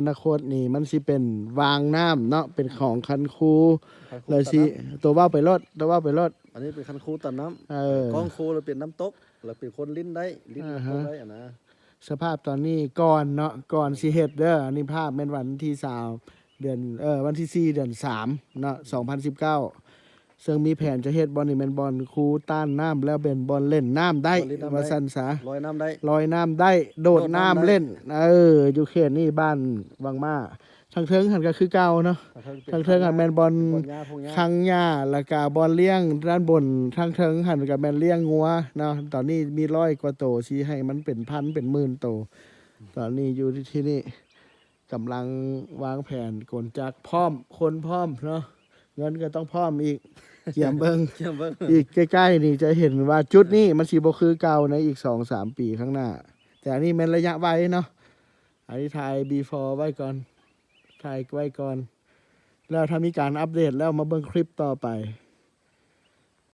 ນາຄົດນີ້ມັນຊິເປັນວາງນ້ຳເນາະ ເປັນຂອງຄັນຄູ ຄັນຄູ ແລ້ວຊິ ຕັນນ້ຳ ໂຕເວົ້າໄປໂລດ ໂຕເວົ້າໄປໂລດ ອັນນີ້ເປັນຄັນຄູຕັນນ້ຳ ເອີ ກ້ອງຄູ ແລ້ວເປັນນ້ຳຕົກ ແລ້ວເປັນຄົນຫຼິ້ນໄດ້ ຫຼິ້ນ ອ່າຮະ ໄດ້ຫັ້ນນະ. ສະພາບຕອນນີ້ກ່ອນເນາະ ກ່ອນຊິເຮັດເດີ ອັນນີ້ພາບແມ່ນວັນທີຊາວ ເດືອນ ເອີ ວັນທີສີ່ ເດືອນສາມເນາະ ສອງພັນສິບເກົ້າ ເຊິ່ງມີແຜນຈະເຮັດບ່ອນນີ້ແມ່ນບ່ອນຄູຕ້ານນ້ຳ ແລ້ວເປັນບ່ອນຫຼິ້ນນ້ຳໄດ້ ບ່ອນຫຼິ້ນນ້ຳໄດ້ ວ່າຊັ້ນຊະ ລອຍນ້ຳໄດ້ ລອຍນ້ຳໄດ້ ໂດດນ້ຳ ໂດດນ້ຳໄດ້ ຫຼິ້ນ ເອີ ຢູ່ເຂດນີ້ບ້ານວັງມ້າ ທາງເທິງຫັ້ນກໍຄືເກົ່າເນາະ ທາງເທິງເປັນ ທາງເທິງຫັ້ນແມ່ນບ່ອນ ເປັນບ່ອນຫຍ້າ ທົ່ງຫຍ້າ ຄັງຫຍ້າ ແລ້ວກໍບ່ອນລ້ຽງດ້ານບົນ ທາງເທິງຫັ້ນກໍແມ່ນລ້ຽງງົວເນາະ ຕອນນີ້ມີຮ້ອຍກວ່າໂຕ ຊິໃຫ້ມັນເປັນພັນເປັນໝື່ນໂຕ ຕອນນີ້ຢູ່ທີ່ນີ້ ກຳລັງວາງແຜນ ກົນຈັກພ້ອມ ຄົນພ້ອມເນາະ ເງິນກໍຕ້ອງພ້ອມອີກ ກຽມເບິ່ງ ກຽມເບິ່ງ ອີກໃກ້ໆນີ້ຈະເຫັນວ່າຈຸດນີ້ມັນຊິບໍ່ຄືເກົ່າໃນອີກສອງສາມປີຂ້າງໜ້າ ແຕ່ອັນນີ້ແມ່ນໄລຍະໄວເນາະ ອັນນີ້ຖ່າຍ before ໄວ້ກ່ອນ ຖ່າຍໄວ້ກ່ອນ ແລ້ວຖ້າມີການອັບເດດແລ້ວມາເບິ່ງຄລິບຕໍ່ໄປ